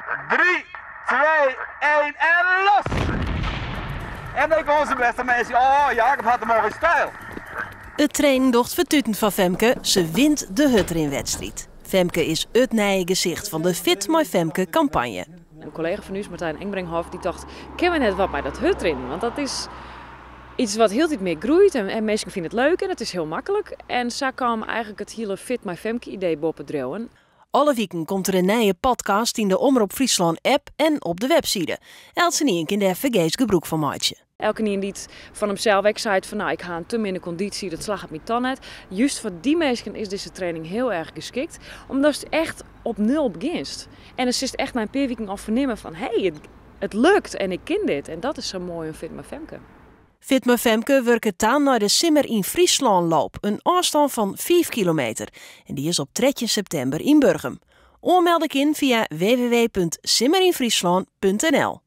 3, 2, 1 en los! En ik onze beste mensen. Oh, Jacob had een mooie stijl. It trainen docht fertuten foar Femke, se wint de hurdrinwedstriid. Femke is it nije gesicht fan de Fit mei Femke kampanje. In kollega fan ús, Martijn Engbrinkhoff, dy tocht, kinne we net wat mei dat hurdrinnen? Want dat is iets wat hieltyd mear groeit en minsken fine it leuk en it is hiel maklik. En sa kaam eigentlik it hiele Fit mei Femke idee boppe driuwen. Alle wiken komt der in nije podcast yn de Omrop Fryslân app en op de webside. Eltsenien kin dêr fergees gebrûk fan meitsje. Elkenien dy't fan himsels ek seit fan no, ik ha in te minne kondysje, dat slagget my toch net. Just foar dy minsken is dizze training hiel erch geskikt, omdatst echt op nul begjinst. En dan silst echt nei in pear wiken al fernimme fan hé, it lukt en ik kin dit. En dat is sa moai oan Fit mei Femke. Fit mei Femke wurket ta nei de Simmer yn Fryslân loop, in ôfstân fan 5 kilometer. En dy is op 13 septimber yn Burgum. Oanmelde kin fia www.simmerynfryslân.nl.